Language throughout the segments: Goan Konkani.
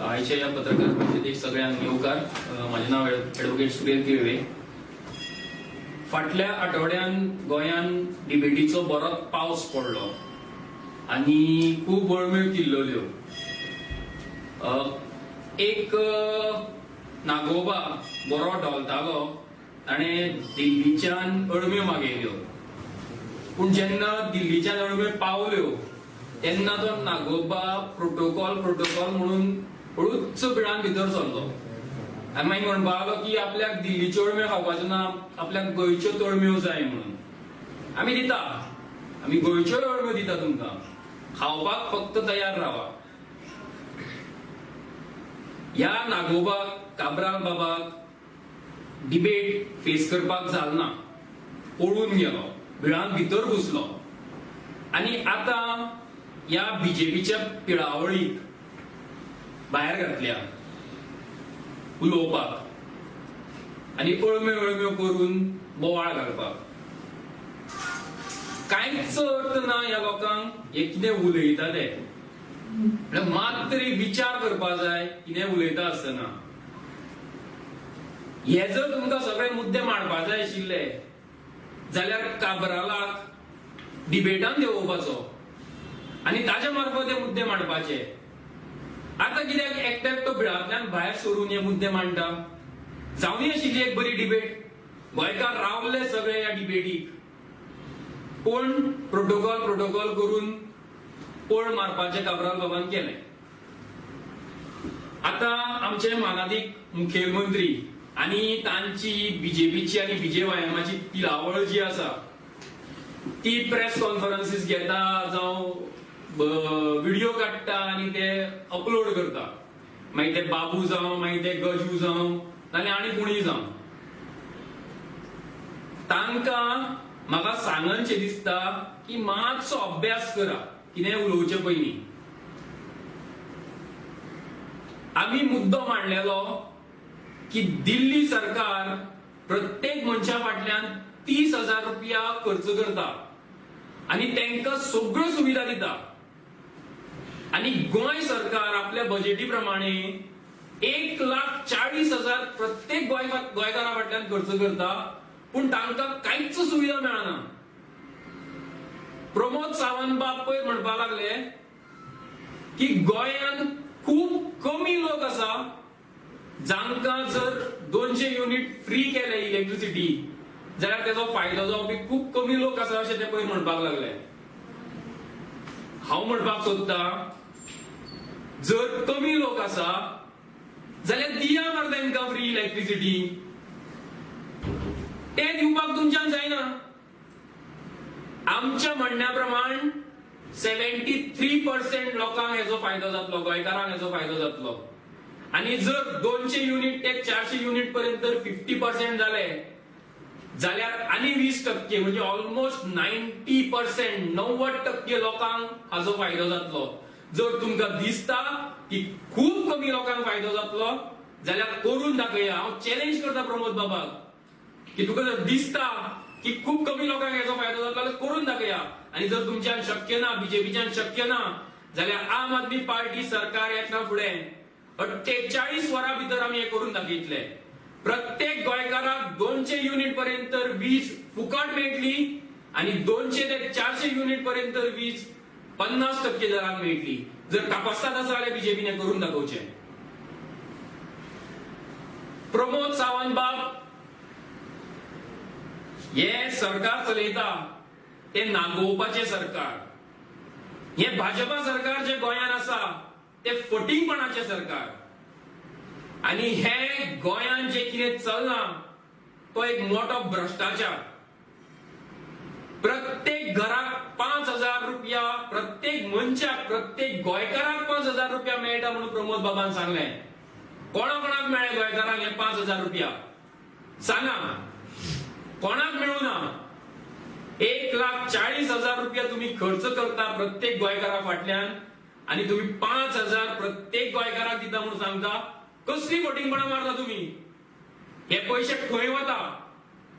आयच्या ह्या पत्रकार परिशदेक सगळ्यांक येवकार. म्हाजें नांव एडवोकेट सुरेश तिळवे. फाटल्या आठवड्यान गोंयान डिबेटीचो बरोच पावस पडलो आनी खूब वळम्यो किल्लल्यो. एक नागोबा बरो डोलतालो, ताणें दिल्लीच्यान अळम्यो मागयल्यो, पूण जेन्ना दिल्लीच्यान अळम्यो पावल्यो तेन्ना तो नागोबा प्रोटोकॉल प्रोटोकॉल म्हणून हळूच बिळान भितर सरलो आनी मागीर म्हणपाक लागलो की आपल्याक दिल्लीच्यो अळम्यो खावपाच्यो ना, आपल्याक गोंयच्यो अळम्यो जाय म्हणून. आमी दिता, आमी गोंयच्यो अळम्यो दिता तुमकां, खावपाक फक्त तयार रावा. ह्या नागोबाक, काब्राल बाबाक डिबेट फेस करपाक जाल ना, पळून गेलो, बिळान भितर घुसलो आनी आतां ह्या बीजेपीच्या पिळावळीक भायर घातल्या उलोवपाक आनी अळम्यो अळम्यो करून बोवाळ घालपाक. कांयच अर्थ ना ह्या लोकांक, हे कितें उलयता ते. म्हणल्यार मात तरी विचार करपा जाय कितें उलयता आसतना. हे जर तुमकां सगळे मुद्दे मांडपा जाय आशिल्ले जाल्यार काब्रालाक डिबेटान देंवोवपाचो आनी ताच्या मार्फत हे मुद्दे मांडपाचे. आतां कित्याक एकटो एकटो बिळांतल्यान भायर सरून हे मुद्दे मांडटा? जावनी आशिल्ली एक बरी डिबेट, गोंयकार रावले सगळे ह्या डिबेटीक, पूण प्रोटोकॉल प्रोटोकॉल करून पळ मारपाचें काब्राल बाबान केलें. आतां आमचे मानादीक मुखेलमंत्री आनी तांची बीजेपीची आनी बीजेवायएमाची पिलावळ जी आसा ती प्रेस कॉन्फरन्सीस घेता जावं व्हिडिओ काडटा आनी ते अपलोड करता. मागीर ते बाबू जावं, मागीर ते गजू जावं, नाल्यार आनी कोणूय जावं, तांकां म्हाका सांगनशें दिसता की मातसो अभ्यास करा कितें उलोवचें पयलीं. आमी मुद्दो मांडलेलो की दिल्ली सरकार प्रत्येक मनशा फाटल्यान 30,000 रुपया खर्च करता आनी तांकां सगळ्यो सुविधा दिता, आनी गोंय सरकार आपल्या बजेटी प्रमाणे 1,40,000 प्रत्येक गोंयकारा फाटल्यान खर्च करता, पूण तांकां कांयच सुविधा मेळना. प्रमोद सावंत बाब पयर म्हणपाक लागले की गोंयांत खूब कमी लोक आसा जांकां जर 200 युनिट फ्री केले इलेक्ट्रिसिटी जाल्यार तेजो फायदो जावपी खूब कमी लोक आसा अशें ते पयर म्हणपाक लागले. हांव म्हणपाक सोदता, जर कमी लोक आसा जाल्यार दिया मरे तांकां फ्री इलेक्ट्रिसिटी, ते दिवपाक तुमच्यान जायना. आमच्या म्हणण्या प्रमाण 73% लोकांक हेजो फायदो जातलो, गोंयकारांक हेजो फायदो जातलो. आनी जर 200 युनिट ते 400 युनिट पर्यंत जर 50% जाले जाल्यार आनी 20% म्हणजे ऑलमोस्ट 90%, 90% लोकांक हाजो फायदो जातलो. जर तुमकां दिसता की खूब कमी लोकांक फायदो जातलो जाल्यार करून दाखया. हांव चॅलेंज करता प्रमोद बाबाक की तुका जर दिसता की खूब कमी लोकांक हेजो फायदो जातलो जाल्यार करून दाखया. आनी जर तुमच्यान शक्य ना, बीजेपीच्यान शक्य ना, जाल्यार आम आदमी पार्टी सरकार येतना फुडें 48 वरां भितर आमी हें करून दाखयतले. प्रत्येक गोंयकाराक 200 युनिट पर्यंत वीज फुकट मेळटली आनी 200 ते 400 युनिट पर्यंत वीज 50% दरान मेळटली. जर कापास्ताद आसा जाल्यार बीजेपीने करून दाखोवचें. प्रमोद सावंत बाब, हे सरकार चलयता ते नागोवपाचें सरकार. हे भाजपा सरकार जे गोंयांत आसा ते फटींगपणाचें सरकार. आनी हे गोंयांत जे कितें चल्लां तो एक मोटो भ्रश्टाचार. प्रत्येक घराक 5,000 रुपया, प्रत्येक मनशाक, प्रत्येक गोंयकाराक 5,000 रुपया मेळटा म्हणून प्रमोद बाबान सांगलें. कोणा कोणाक मेळ्ळे गोंयकारांक हे 5,000 रुपया? सांगा, कोणाक मेळूं ना? 1,40,000 रुपया तुम्ही खर्च करता प्रत्येक गोंयकारा फाटल्यान आनी तुम्ही 5,000 प्रत्येक गोंयकाराक दिता म्हणून सांगता. कसली फटींगपणां मारता तुम्ही? हे पयशे खंय वता?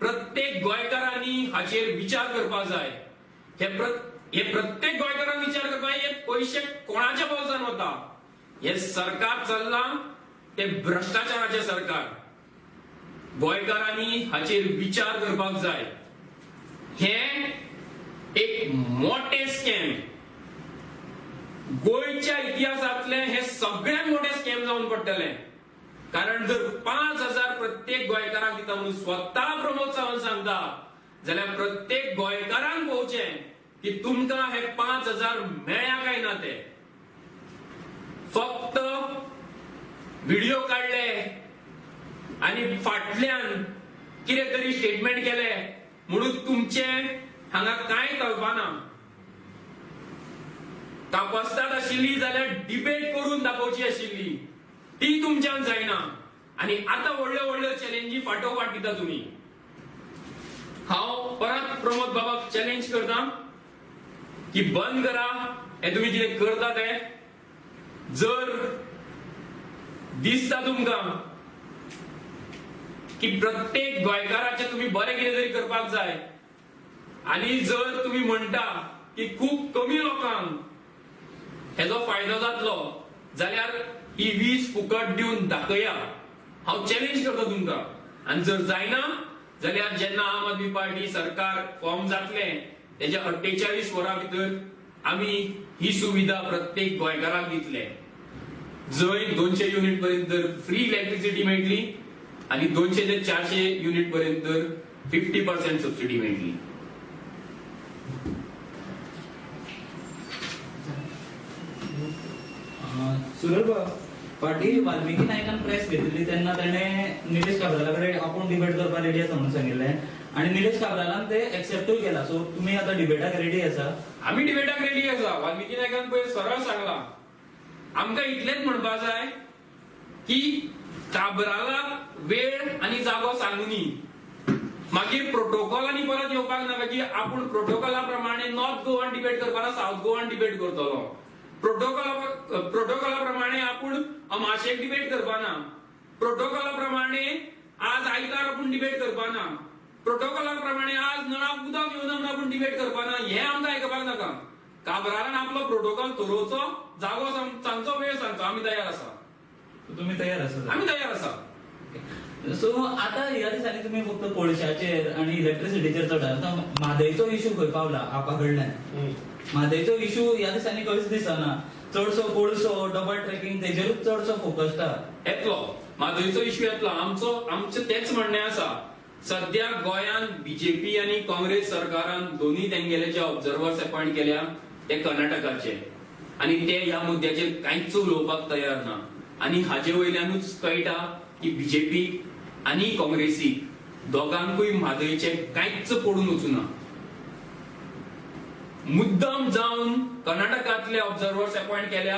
प्रत्येक गोंयकारांनी हाचेर विचार करपाक जाय. हे प्रत्येक गोंयकारान विचार करपाक, हे पयशे कोणाच्या बोल्सान वता? हे सरकार चल्लां ते भ्रष्टाचाराचें सरकार. गोंयकारांनी हाचेर विचार करपाक जाय. हे एक मोठे स्कॅम, गोंयच्या इतिहासांतले हे सगळ्यात मोठे स्कॅम जावन पडटले. कारण जर 5,000 प्रत्येक गोंयकारांक दिता म्हणून स्वता प्रमोद सावंत सांगता जाल्यार प्रत्येक गोंयकारांक पळोवचें की तुमकां हे 5,000 मेळ्या काय ना. ते फक्त व्हिडिओ काडले आनी फाटल्यान कितें तरी स्टेटमेंट केले म्हणून तुमचे हांगा कांय कळपाना. कापस्ताद आशिल्ली जाल्यार डिबेट करून दाखोवची आशिल्ली, ती तुमच्यान जायना. आनी आतां व्हडल्यो व्हडल्यो चॅलेंजी फाटोफाट दिता तुमी. हांव परत प्रमोद बाबाक चॅलेंज करता की बंद करा हे तुमी कितें करता ते. जर दिसता तुमकां की प्रत्येक गोंयकाराचें तुमी बरें कितें तरी करपाक जाय, आनी जर तुमी म्हणटा की खूब कमी लोकांक हेजो फायदो जातलो जाल्यार ही वीज फुकट दिवन दाखया. हांव चॅलेंज करता तुमकां. आनी जर जायना जाल्यार जेन्ना आम आदमी पार्टी सरकार फॉर्म जातलें तेज्या 48 वरां भितर आमी ही सुविधा प्रत्येक गोंयकाराक दितले, जंय 200 युनिट पर्यंत फ्री इलेक्ट्रिसिटी मेळटली आनी 200 ते 400 युनिट पर्यंत 50% सबसिडी मेळटली. सुरेश फाटी वाल्मिकी नायकान प्रेस घेतिल्ली तेन्ना ताणें निलेश काब्राला कडेन आपूण डिबेट करपाक रेडी आसा म्हणून सांगिल्लें आनी निलेश काब्रालान ते एक्सेप्टूय केला. सो तुमी आतां डिबेटाक रेडी आसा? आमी डिबेटाक रेडी आसा. वाल्मिकी नायकान पयर सरळ सांगला, आमकां इतलेंच म्हणपाक जाय की काब्रालाक वेळ आनी जागो सांगुनी. मागीर प्रोटोकॉलांनी परत येवपाक नाका की आपूण प्रोटोकॉला प्रमाणे नॉर्थ गोवान डिबेट करपाना सावथ गोवान डिबेट करतलो, प्रोटोकॉला प्रमाणे आपूण अमाशेक डिबेट करपाना, प्रोटोकॉला प्रमाणे आज आयतार आपूण डिबेट करपाना, प्रोटोकॉला प्रमाणे आज नळाक उदक येवना म्हणून आपूण डिबेट करपाना. हें आमकां आयकपाक नाका. काब्रालान आपलो प्रोटोकॉल थरोवचो, जागो सांगचो, वेळ सांगचो, आमी तयार आसा. तुमी तयार आसा? आमी तयार आसा. सो आतां ह्या दिसांनी तुमी फक्त कोळशाचेर आनी इलेक्ट्रिसिटीचेर चड, आतां म्हादयचो इशू खंय पावला आपा कडल्यान? म्हादयचो इशू ह्या दिसांनी खंयच दिसना. चडसो कोळसो, डबल ट्रेकिंग तेजेरूच चडसो फोकस येतलो. म्हादयचो इशू येतलो. आमचें तेच म्हणणें आसा. सद्या गोंयांत बीजेपी आनी काँग्रेस सरकारान दोनूय तेंगेले जे ऑब्जर्वर्स अपॉयंट केल्या ते कर्नाटकाचे, आनी ते ह्या मुद्द्याचेर कांयच उलोवपाक तयार ना. आनी हाजे वयल्यानूच कळटा की बीजेपी आनी काँग्रेसीक दोगांकूय म्हादयचें कांयच पडून वचूना. मुद्दम जावन कर्नाटकांतले ऑब्जर्वर्स अपॉयंट केल्या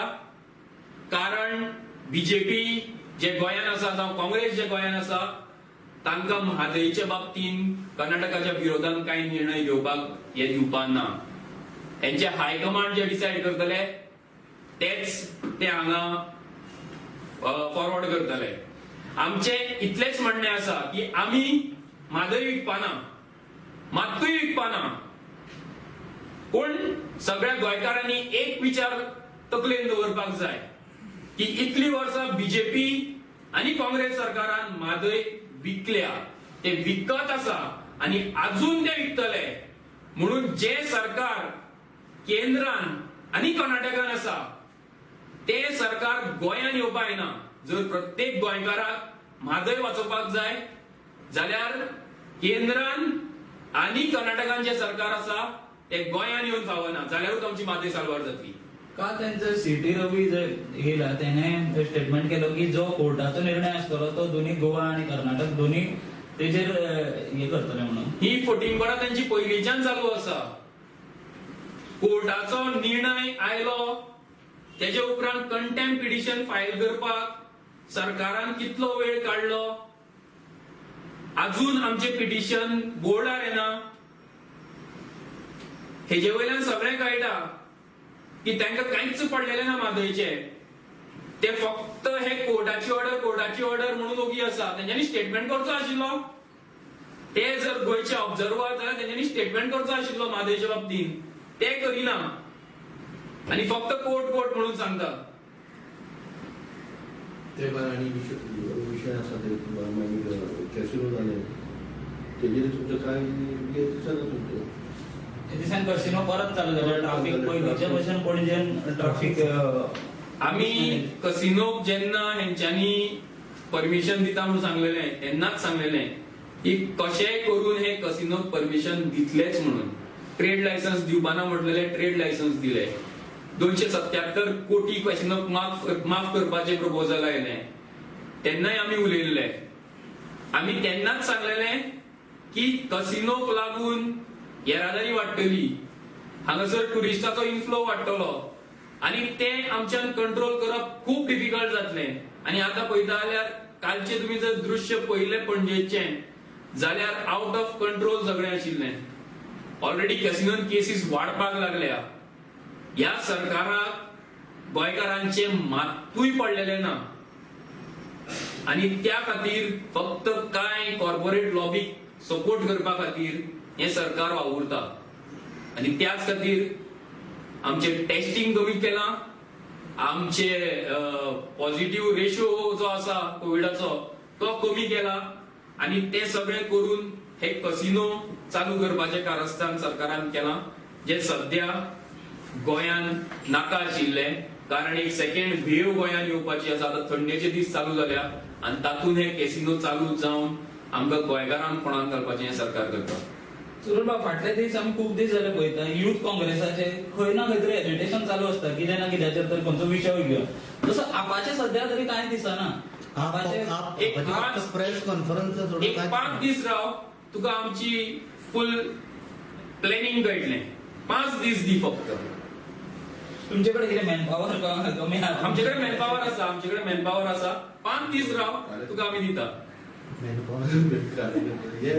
कारण बीजेपी जे गोंयांत आसा जावं काँग्रेस जे गोंयांत आसा तांकां म्हादयच्या बाबतींत कर्नाटकाच्या विरोधान कांय निर्णय घेवपाक हे दिवपाक ना. हेंचे हायकमांड जे डिसायड करतले तेच ते हांगा फॉरवर्ड करतले. आमचे इतलेच म्हणणें आसा की आमी म्हादय विकपाना, मात्तूय विकपाना, पूण सगळ्या गोंयकारांनी एक विचार तकलेन दवरपाक जाय की इतली वर्सां बीजेपी आनी काँग्रेस सरकारान म्हादय विकल्या, ते विकत आसा आनी अजून ते विकतले. म्हणून जे सरकार केंद्रान आनी कर्नाटकान आसा ते सरकार गोंयान येवपाक येना. जर प्रत्येक गोंयकाराक म्हादय वाचोवपाक जाय जाल्यार केंद्रान आनी कर्नाटकान जे सरकार आसा ते गोंयान येवन फावना, जाल्यारूच आमची म्हादय साल्वार जातली. का त्यांचं सीटी रवी जे येयला त्याने स्टेटमेंट केलो की जो कोर्टाचो निर्णय आसतलो तो दोन्ही गोवा आणि कर्नाटक दोन्ही तेजेर हे करतले म्हणून. ही फटींगपणा त्यांची पयलींच्यान चालू आसा. कोर्टाचो निर्णय आयलो तेजे उपरांत कंटेम्प्ट पिटिशन फायल करपाक सरकारान कितलो वेळ काडलो, अजून आमचे पिटिशन बोर्डार येना. हेजे वयल्यान सगळें कळटा की तांकां कांयच पडलेलें ना म्हादयचें. ते फक्त हे कोर्टाची ऑर्डर कोर्टाची ऑर्डर म्हणून ओगी आसा. तेंच्यांनी स्टेटमेंट करचो आशिल्लो. ते जर गोंयचे ऑब्जर्वर जाल्यार तेंच्यांनी स्टेटमेंट करचो आशिल्लो म्हादयच्या बाबतींत, ते करिना आनी फक्त कोर्ट कोर्ट म्हणून सांगता. ते भायर आनी विशय आसा ते मागीर कॅसिनो जाले तेजेर तुमचें कांय हें दिसना तुमचें. हे दिसान कसिनो परत चालू जाले, ट्राफीक पयलींच्या भशेन पणजेन ट्राफीक. आमी कसिनोक जेन्ना हेंच्यांनी परमिशन दिता म्हणून सांगलेलें तेन्नाच सांगलेलें की कशेंय करून हे कसिनोक परमिशन दितलेच म्हणून. ट्रेड लायसन्स दिवपाना म्हटलेले, ट्रेड लायसन्स दिले. 277 कोटी कसिनोक माफ करपाचें प्रपोजल आयलें तेन्नाय आमी उलयल्ले. आमी तेन्नाच सांगलेलें की कसिनोक लागून येरादारी वाडटली, हांगासर ट्युरिस्टाचो इनफ्लो वाडटलो आनी ते आमच्यान कंट्रोल करप खूब डिफिकल्ट जातलें. आनी आतां पळयता जाल्यार कालचें तुमी जर दृश्य पळयलें पणजेचें जाल्यार आवट ऑफ कंट्रोल सगळें आशिल्लें. ऑलरेडी कॅसिनोन केसीस वाडपाक लागल्या. ह्या सरकाराक गोंयकारांचें मात्तूय पडलेलें ना आनी त्या खातीर फक्त कांय कॉर्पोरेट लॉबीक सपोर्ट करपा खातीर हें सरकार वावुरता आनी त्याच खातीर आमचे टेस्टिंग कमी केलां, आमचे पॉझिटिव्ह रेशो जो आसा कोविडाचो तो कमी केला आनी ते सगळें करून हे कसिनो चालू करपाचें कारस्थान सरकारान केलां, जें सद्या गोंयान नाका आशिल्लें. कारण एक सेकंड वेव गोंयान येवपाची आसा. आतां थंडेचे दीस चालू जाल्या आनी तातूंत हे कॅसिनो चालू जावन आमकां गोंयकारांक कोणाक घालपाचें हें सरकार करता. सुरुल बाब, फाटले दीस आमी खूब दीस जाले पळयता युथ काँग्रेसाचे खंय ना खंय तरी एजिटेशन चालू आसता, कितें ना कित्याचेर तरी खंयचो विशय घेवन. तसो आपाचे सद्या तरी कांय दिसना. आपाचे एक प्रेस कॉन्फरन्स एक 5 दीस राव, तुका आमची फुल प्लॅनिंग कळटलें. 5 दीस दी फक्त. तुमचे कडेन कितें मॅनपावर कमी आसा? आमचे कडेन मॅनपावर आसा, आमचे कडेन मॅनपावर आसा. 5 दीस राव, तुका आमी दिता. मॅनपावर. हे